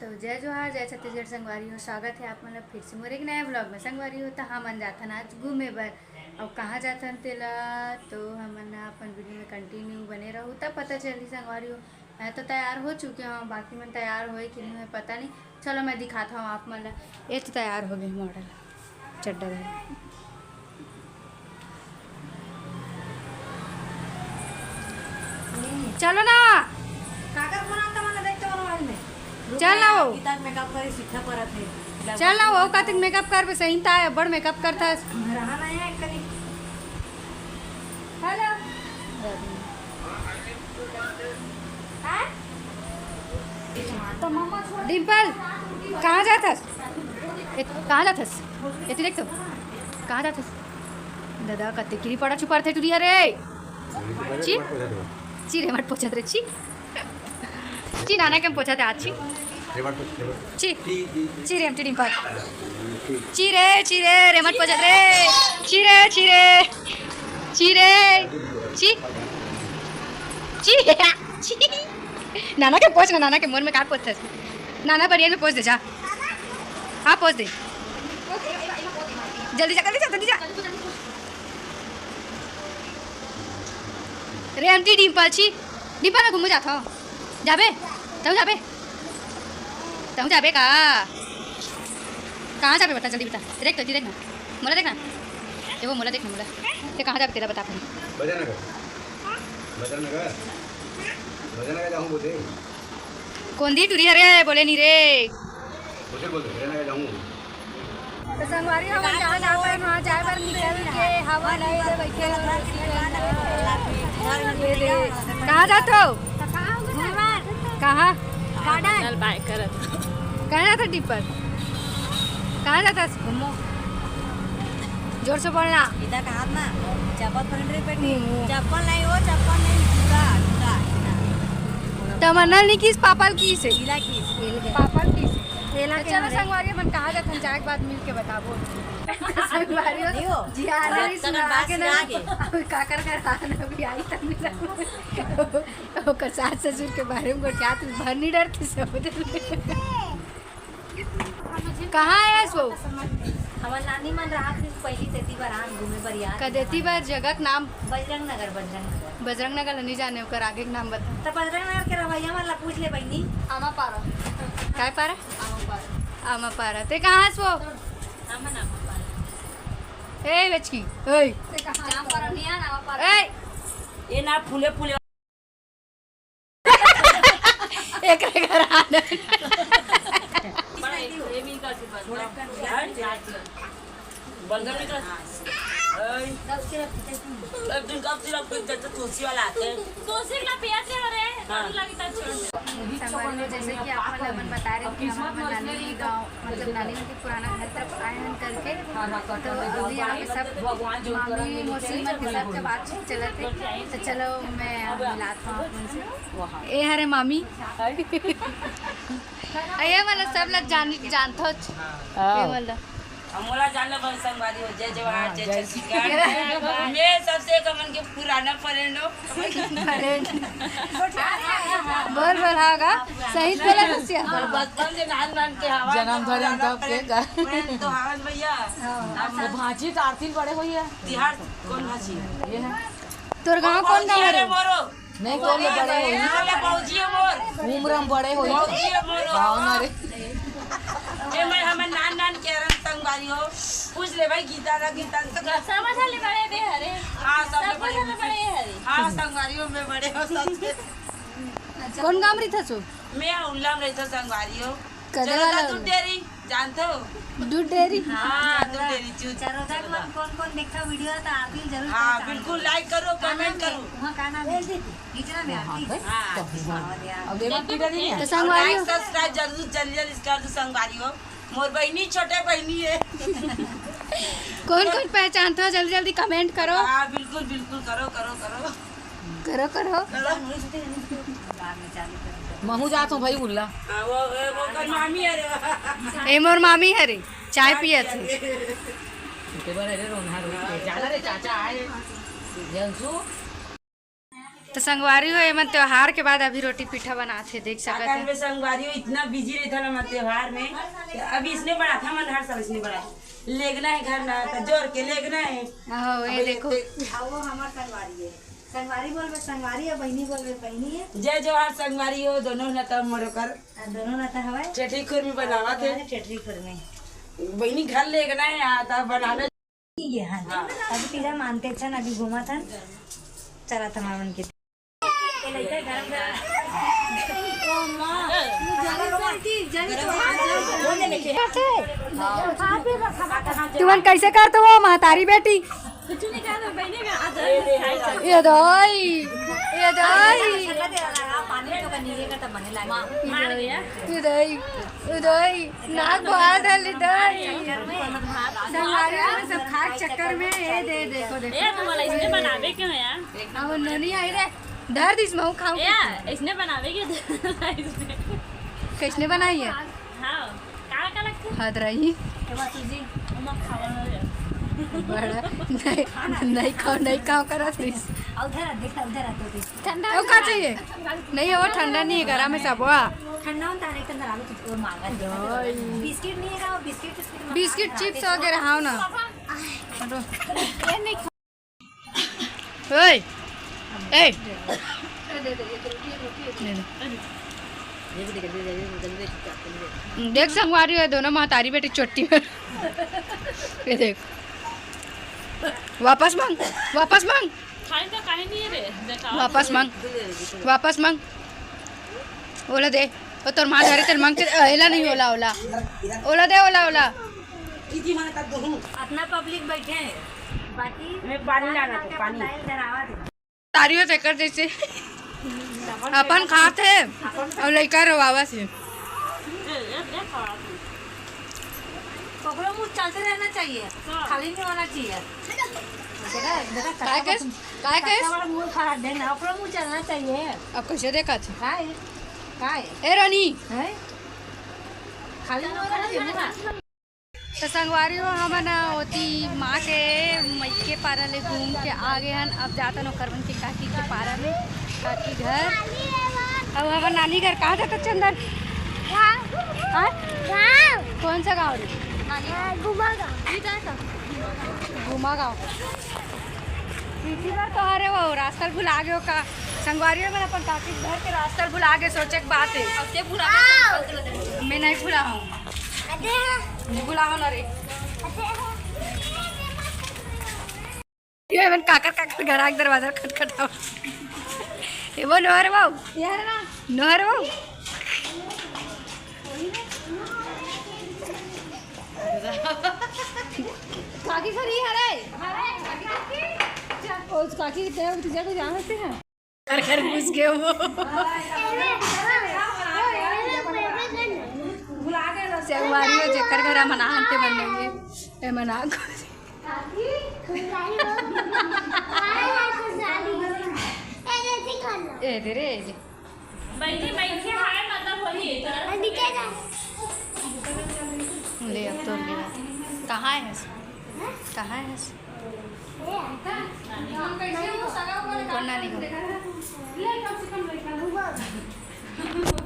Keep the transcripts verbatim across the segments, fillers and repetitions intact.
तो जय जोहार, जय छत्तीसगढ़ संगवारी हो, स्वागत है आप मन ला फिर से मोर एक नया vlog में। संगवारी हो, तो हमन जाथन आज घूमे बर। अब कहाँ जाथन तेला तो हमन ह अपन video में continue बने रहू, तब पता चलही संगवारी हो। मैं तो तैयार हो चुके हूँ, बाकी मन तैयार होए कि नहीं होए पता नहीं। चलो मैं दिखाता हूँ आप मन ला। ये तो तैयार हो गई model, चड्डा धर। चलो ना। काकर फोन आता मन देखते मन मोबाइल में। चल ना वो। गीता मेकअप करे सीखा परत है। चल ना वो, कातिक मेकअप करबे सही ता, बड़ मेकअप करता है। रहा ना है कनी। हेलो। हाँ? डिम्पल, कहाँ जाथस? ए, कहाँ जाथस? एती देख तो। कहाँ जाथस? दादा, कते किरी पड़ा छुपार थे टुरी हरे। ची? ची रे, मत पोछत रे, ची। ची, नाना के पोछत आज, ची। ची। ची रे, एमटी डिम्पल। ची रे, ची रे, रे मत पोछत रे। ची रे, ची रे। ची रे। ची। ची। ची। नाना के पोछ ना, नाना के मोर में का पोछथस? नाना बनियान में पोछ दे जा। हाँ, पोछ दे। जल्दी जा, जल्दी जा, जल्दी जा। रे एमटी डिम्पल, ची। डिम्पल, मैं घूमू जात हूँ। जाबे? तहूँ जाबे? तहूँ जाबे का? कहाँ जाबे बता, जल्दी बता। देख तो, देख ना। मोला देख ना। ए वो मोला देख ना, मोला। ते कहाँ जाबे तेला बता पहले। बजरंग नगर। बजरंग नगर। बजरंग नगर जाऊँ बोलते। कोन दी टुरी हरे, बोले नी रे। बोले, बोले, बजरंग नगर जाऊँ। तो संगवारी, हमन जहाँ जात हन, वहाँ जाए बर निकल के हवा ले ले बइठे हन। कहाँ जात हो? कहाँ? गार्डन। बाय करत। कहाँ जात हो डिम्पल? कहाँ जात हस? घूमो। जोर से बोलना। इधर कहाँ ना? चप्पल पहन रही बेटी। हम्म। चप्पल नहीं हो, चप्पल नहीं, जूता, जूता, जूता। तमन्ना नहीं किस, पापा ल किस है? गीला किस? पापा ल किस है? एला तो के चलो हमारे संगवारी, हमन कहाँ जाथन, जाए के बाद मिल के बताबो। संगवारी हो, नहीं हो। जी, आ रही तगन सुना बात के ना। सुना के। अब काकर कर आना भी आई तब नहीं। ओकर सास ससुर के बारे में गोठियात भर नहीं डरते समझ ले। कहाँ है वो? हमर नानी मन रहा फिर पहली तेती बर आन घूमे बर यार। कदेती बर जगह के नाम? बजरंग नगर, बजरंग नगर। बजरंग नगर नहीं जाने, ओकर आगे के नाम बता। तो बजरंग नगर के रवैया मन ला पूछ ले बहिनी। आमा पारा। काय पारा? आमा पारा। आमा पारा। ते कहाँ है वो? हम ना आमा पारा। ए बचकी। ए। ते कहाँ है? आमा पारा नहीं आना, आमा पारा। ए। ये ना फूले फूले। एकरे घर आने। बंधन निकल। एक दिन कब सिर्फ एक जैसे तुलसी वाला आते हैं। तुलसी ना पिया से हो रहे, हाँ। दारू लगी तब छोड़। संगवारी हो, जैसे कि आप मन ला हमन बता रहे थे कि हमन नानी गाँव, मतलब नानी के पुराना घर तरफ आए हन करके, तो अभी यहाँ पे सब मामी मौसी मन के साथ के बातचीत चलत हे। तो चलो मैं मिलात हूँ आप मन से। ए हरे मामी। ए वाला सब ला जान, जानथो। हाँ। ए वाला। हम मोला जान लो भाई संगवारी हो, जय जवाहर, हाँ, जय जय छत्तीसगढ़। मैं सबसे एक हमन के पुराना friend हो। बोल, बोल, हाँ गा। सही बोला रसिया। और बचपन से नान नान के हवा जन्म धरे पुराना तब के friend। का। Friend तो हवन भैया। हाँ। वो भांची तो आरती बड़े हुई है। तिहार कौन भांची? ये है। तोर गाँव कौन गाँव है रे? मोरो। नहीं, कौन में बड़े होई? अरे, बाबूजी है मोर। उम्र में बड़े होई। बाबूजी है मोर। हाँ ना रे। ए, मैं हमर नान नान के रंग संगवारी हो। पूछ ले भाई, गीता ना, गीता ना। समझ ले बड़े बे हरे। हाँ, सब समझ बड़े। ले बड़े हरे। हाँ, संगवारी हो, मैं बड़े हो, सच में। कौन गाँव में रहिथस? मैं उल्ला में रहिथस संगवारी हो। कदे चलो वाला तो उल्ला? दूध डेरी। जानते हो? दूध डेरी? हाँ, दूध डेरी, चूच। चरोदा के मन कौन कौन देखता video तो आप भी जरूर हाँ, पहचान बिल्कुल लो। Like करो, comment करो। वहाँ का नाम है? गिजरा में आती है। हाँ। अब देखो, पीटा नहीं है। तो संगवारी हो। Like, subscribe जरूर, जल्दी जल्दी कर दो संगवारी हो। मोर बहिनी, छोटे बहिनी है। कौन कौन पहचानता हो, जल्दी जल्दी comment करो। हाँ, बिल्कुल, बिल्कुल, करो, करो, करो। करो, करो। महू जात हूँ भाई उल्ला। हाँ, वो, वो, वो कर मामी है रे। ए मोर मामी है रे, चाय पियत है। जाना रे चाचा आए। जंसू। तो संगवारी हो, एमन त्योहार के बाद अभी रोटी पीठा बनात हे, देख सकत हे। संगवारी हो, इतना बिजी रहता ना मैं त्योहार में, अभी इसने बनाता, मन हर साल इसने बनाता। लेगना है घर ना, तो जोर के लेगना है। आहो, ये अबे देखो। देख। हाँ, वो हमार संगवारी है। संगवारी बोलबे संगवारी है, बहिनी बोलबे बहिनी है। जय जोहार संगवारी हो, दोनों ना तब मरो कर। आ, दोनों ना तो हवाए। चटनी खुरमी बनावा थे। हमारे चटनी खुरमी। बहिनी घर लेगना है, आता बनावे। ये हाँ। हाँ। अभी तीजा मानते छन, अभी घूमा थन। चला थमावन के। तुमन कैसे करते हो महतारी बेटी? ये दाई, ये दाई, ये दाई, ये दाई, नाक बहा धर ले दाई। संगवारी में सब खाए चक्कर में ये दे, देखो, देखो। ए, तुम वाला इसने बनावे क्यों यार? अब नोनी आई रे। धर दिस, महू खाऊं। ए, इसने बनावे के इसने। कैसने बनाई है? हाँ, का का लगथे? हद रही। ए, मासी जी, ओमा खावा हो जाए। बड़ा, नहीं, नहीं खाओ, नहीं खाओ करत रहिस। आ, उधर आ, देख, उधर आ, तो देख। ठंडा ओ, का चाहिए? नहीं, वो ठंडा नहीं है, गरम है सब, वाह। ठंडा होता है, एक अंदर आलू चिप्स और मांगा दे। बिस्किट नहीं है, वो बिस्किट, बिस्किट, बिस्किट, चिप्स वगैरह, हाँ ना। हटो। ये नहीं ओए, ए। देख संगवारी हो, दोनों महतारी बेटी चोटी में। ये देख, वापस मांग, वापस मांग। खाए तो काहे नहीं है रे? देखा। वापस मांग, वापस मांग। ओला दे, ओ तोर माँ धरे, तेरे मांग के, अ, एला नहीं, ओला, ओला। ओला दे, ओला, ओला। इतना पब्लिक बैठे हैं, बाकी मैं पानी लाना था, पानी। तारी हो तेकर जैसे अपन खात हे और लइका रोवावत हे। ओकरो मुंह चलते रहना चाहिए, खाली नहीं होना चाहिए। देखा, देखा, काय कस? काय कस? कच्चा वाला मुंह खराब है ना, ओकरो मुंह चलना चाहिए। अब कैसे देखा था? काय? काय? ए रानी। हैं? खाली नहीं होना चाहिए ना। तो संगवारी हो, हमन ओती माँ के मइके पारा ले घूम के आ गे हन। अब जातन ओकर मन के काकी के पारा में, काकी घर। अब हमर नानी घर। कहाँ जाता चंदन? गाँव। हाँ? गाँव। कौन सा गाँव रे? नानी गाँव। गुमा गाँव। गुमा गाँव। इसी बार तो, अरे वो रास्ता भुला गयो का? संगवारी हो, मन अपन काकी घर के रास्ता भुला गे, सोचे के बात है। अब ते भुला गए। मैं नहीं भुला हूँ। अरे। नहीं भुला हूँ ना रे। अरे। ये मन काकर काकर घर आके दरवाजा खटखटाओ। ये वो नोहर बाबू। यार ना। नोहर बाबू। काकी सर, ये हरे। ओ, काकी के तेरा भतीजा को जान सकते हैं? घर घर घुस गए वो। संगवारी हो, जेकर घर हम अनाहन ते बन रही है। ए मना को। ए दे रे, ए दे। बैठे, बैठे हाय मतलब होली है, चल। ले, अब तो ले। कहाँ है? कहाँ है? कोन नानी घर?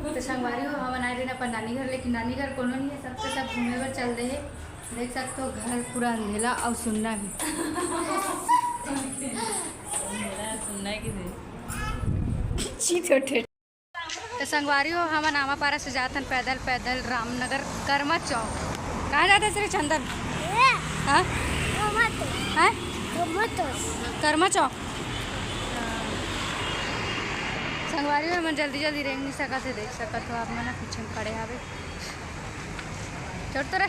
तो संगवारी हो, हमन आए रहिन अपन नानी घर, लेकिन नानी घर कोनो नहीं है, सबके सब घूमे बर चल दे है। देख सकते हो, घर पूरा अंधेला और सुन्ना है। सुन्ना है कि नहीं? छी, छोटे। तो संगवारी हो, हमन आमापारा से जाथन पैदल, पैदल रामनगर करमा चौक। कहाँ जाते श्री चंदन? हाँ? हाँ? करमा चौक। संगवारी हो, हमन जल्दी जल्दी रेंग नहीं सकत हे, देख सकत हो आप मन, पीछे में खड़े हावे। छोड़ तो रे।